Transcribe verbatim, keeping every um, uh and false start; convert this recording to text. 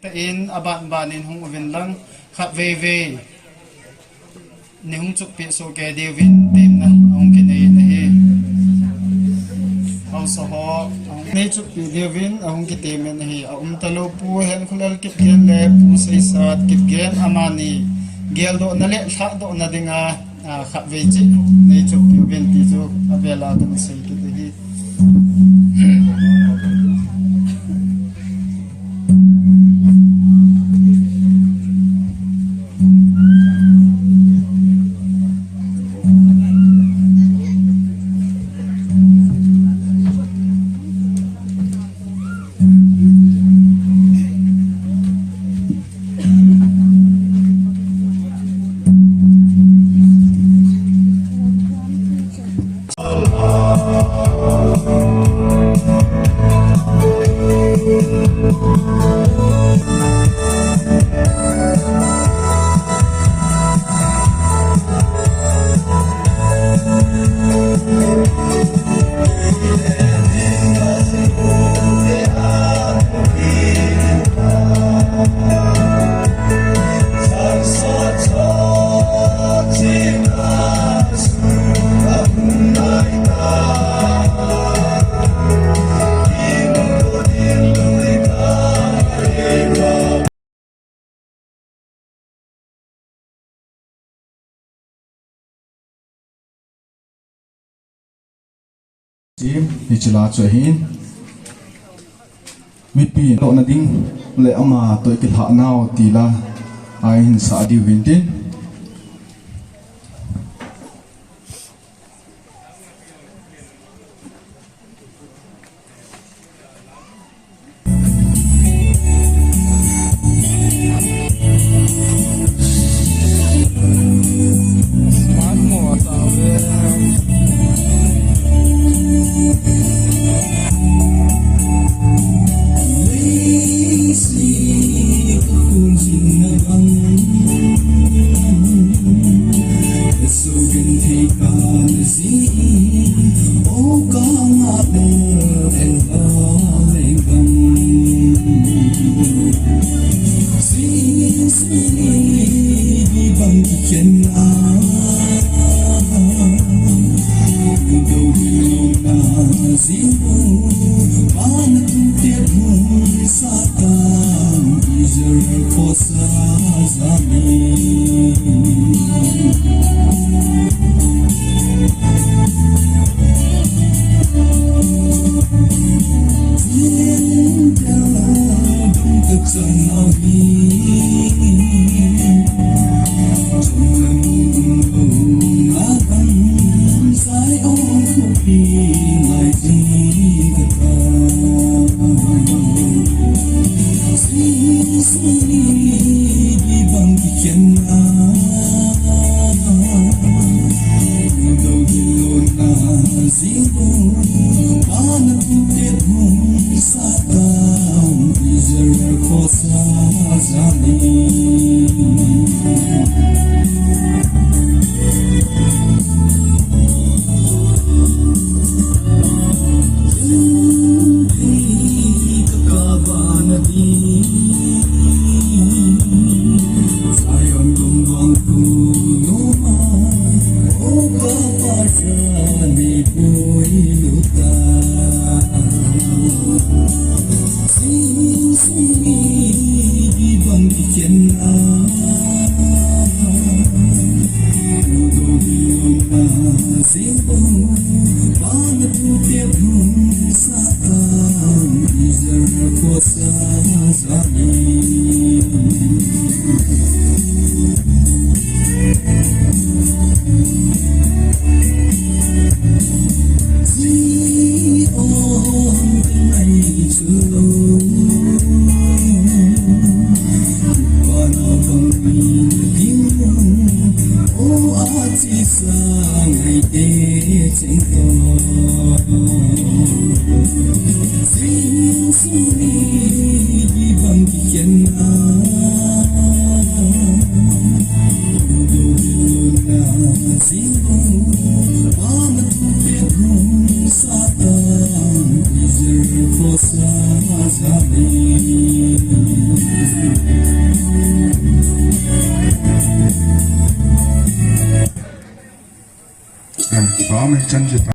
Te in aban ban in hung uvin lang, khat vei vei nei hung chukpeh soh kei diuvin temna ahung kinei in ahi. Haosa ho ahung nei chukpeh diuvin ahung kitem in ahi. A um talou Pu Henkholal Kipgen le Pu Seisat Kipgen, amani geldohna le lhahdohna dinga, a, khat vei cheh nei chukpeh uvin ti chu avel a kana sei kit ahi. Hiche la chu ahin, mipi tohna ding le ama toh kilhah nau ti la ahin sah diu vintin. Em, ba mai chan ji ta.